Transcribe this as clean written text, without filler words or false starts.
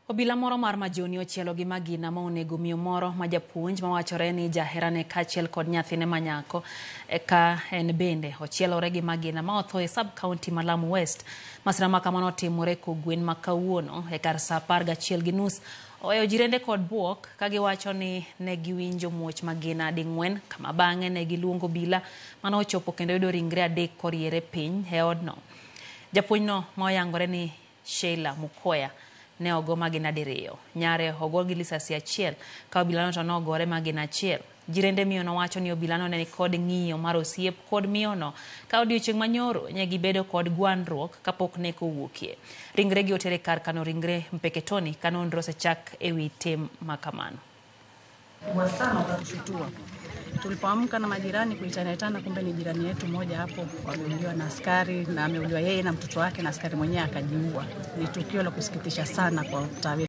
Obila moro mar Majoni ochielo gi magina ma onego miyo moro ma japuonj mawachore ni jaherane kaachiel kod nyathine ma nyako ka en bende ochielore gi magina ma otho e sub county ma Lamu West. Masira ma kamano otimore kogwen ma kawuono e kar saa 11:30 oweyo jirende kod buok ka giwacho ni ne giwinjo muoch magina ding'wen kama bang'e ne giluongo obila mane ochopo kendo yudo ringre adek koriere piny e odno. Japuonjno ma oyangore ni Sheila Mukoya ne ogo magina diriyo. Nyare ogo gi lisasi achiel ka obilano to nogore magina achiel. Jirende miyono wacho ni obilano ne nikod ng'iyo mar osiep kod miyono ka odiochieng' manyoro ne gibedo kod gwandruok kapok nek owuokie. Ringregi oter e kar kano ringre Mpeketoni ka nonro osechak e wi tim makamano. Kubwa sana wakatushutua. Tulipoamka na majirani kuitana itana, kumbe ni jirani yetu mmoja hapo wameuliwa na askari, na ameuliwa yeye na mtoto wake, na askari mwenyewe akajiua. Ni tukio la kusikitisha sana kwa mtaa wetu.